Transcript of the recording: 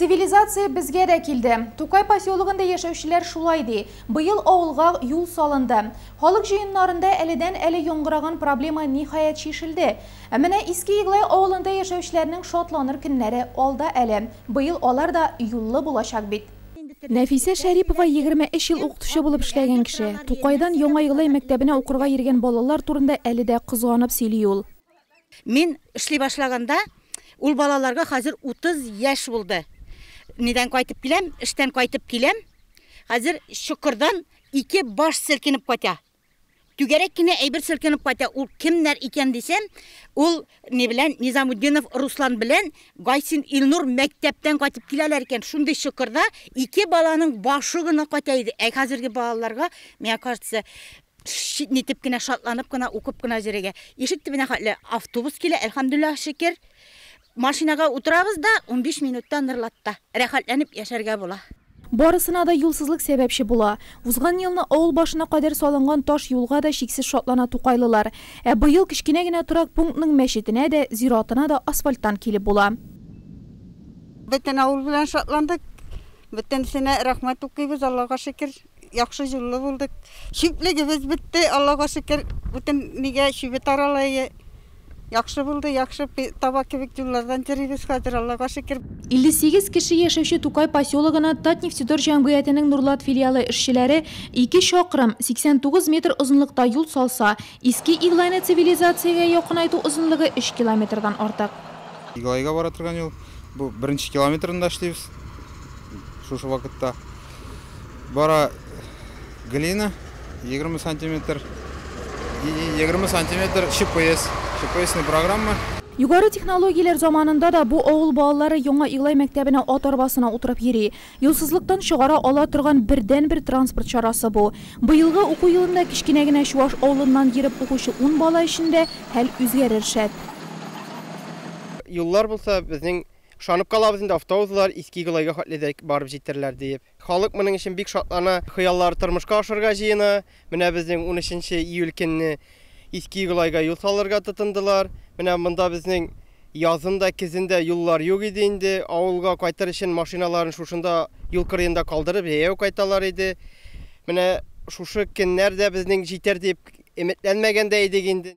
Цивилизация безгә дә килде. Тукай поселогында яшәүчеләр шулай ди. Быел авылга юл салынды. Халык җыеннарында әледән-әле яңгыраган проблема ниһаять чишелде. Ә менә Иске Иглай авылында яшәүчеләрнең шатланыр көннәре алда әле. Быел алар да юллы булачак бит. Нәфисә Шәрипова 23 ел укытучы булып эшләгән кеше. Тукайдан Яңа Иглай мәктәбенә укырга йөргән балалар турында әле дә кызганып сөйли ул. Мин эшли башлаганда, ул балаларга хәзер 30 яшь булды. Нидән кайтып киләм, эштән кайтып киләм. Хәзер чокырдан ике баш селкенеп кайта. Түгәрәк кенә әйбер селкенеп кайта. Ул кемнәр икән дисәм, ул ни белән Низамутдинов Руслан белән Гайсин Илнур мәктәптән кайтып киләләр икән. Шундый чокырда ике баланың башы гына кайта иде. Ә хәзерге балаларга, миңа кажется, нитеп кенә, шатланып кына, укып кына йөрергә. Ишек төбенә хәтле автобус килә, әлхәмдүлилләһ шөкер. Машинага утырабыз да, 15 минутта Норлатта. Рәхәтләнеп яшәргә була. Барысына да юлсызлык сәбәпче була. Узган елны авыл башына кадәр салынган таш юлга да чиксез шатлана тукайлылар. Ә быел кечкенә генә торак пунктның мәчетенә дә, зиратына да асфальттан килеп була. Бөтен авыл белән шатландык. Бөтенесенә рәхмәт укыйбыз, Аллага шөкер. Яхшы юллы булдык. Чүплегебез бетте, Аллага шөкер. Бөтен нигә чүбе тарала. Яхшы булды, яхшы таба кебек юллардан йөрибез хәзер, Аллага шөкер. 58 кеше яшәүче Тукай поселогына Татнефтедор җәмгыятенең Нурлат филиалы эшчеләре 2 чакрым, 89 метр озынлыкта юл салса, Иске Иглайны цивилизациягә якынайту озынлыгы 3 километрдан артык. Иглайга бара торган юл. Бу беренче километрында эшлибез. Шушы вакытта бара глина 20 сантиметр, 20 сантиметр ЧПС, ЧПСный программа. Югары технологияләр заманында да бу авыл балалары Яңа Иглай мәктәбенә ат арбасына утырып йөри. Юлсызлыктан чыгара ала торган бердәнбер транспорт чарасы бу. Быелгы уку елында кечкенә генә чуаш авылыннан йөреп укучы 10 бала өчен дә хәл үзгәрер шәт. Юллар булса, безнең ышанып калабыз инде, автобуслар Иске Иглайга хәтле дә барып җитәрләр диеп. Халык моның өчен бик шатлана, хыяллары тормышка ашырга җыена. Менә безнең 13 июль көнне Иске Иглайга юл салырга тотындылар. Менә монда безнең язын да, көзен дә юллар юк иде инде. Авылга кайтыр өчен машиналарын шушында юл кырыенда калдырып, җәяү кайталар иде. Менә шушы көннәр дә безнең җитәр дип өметләнмәгән дә идек инде.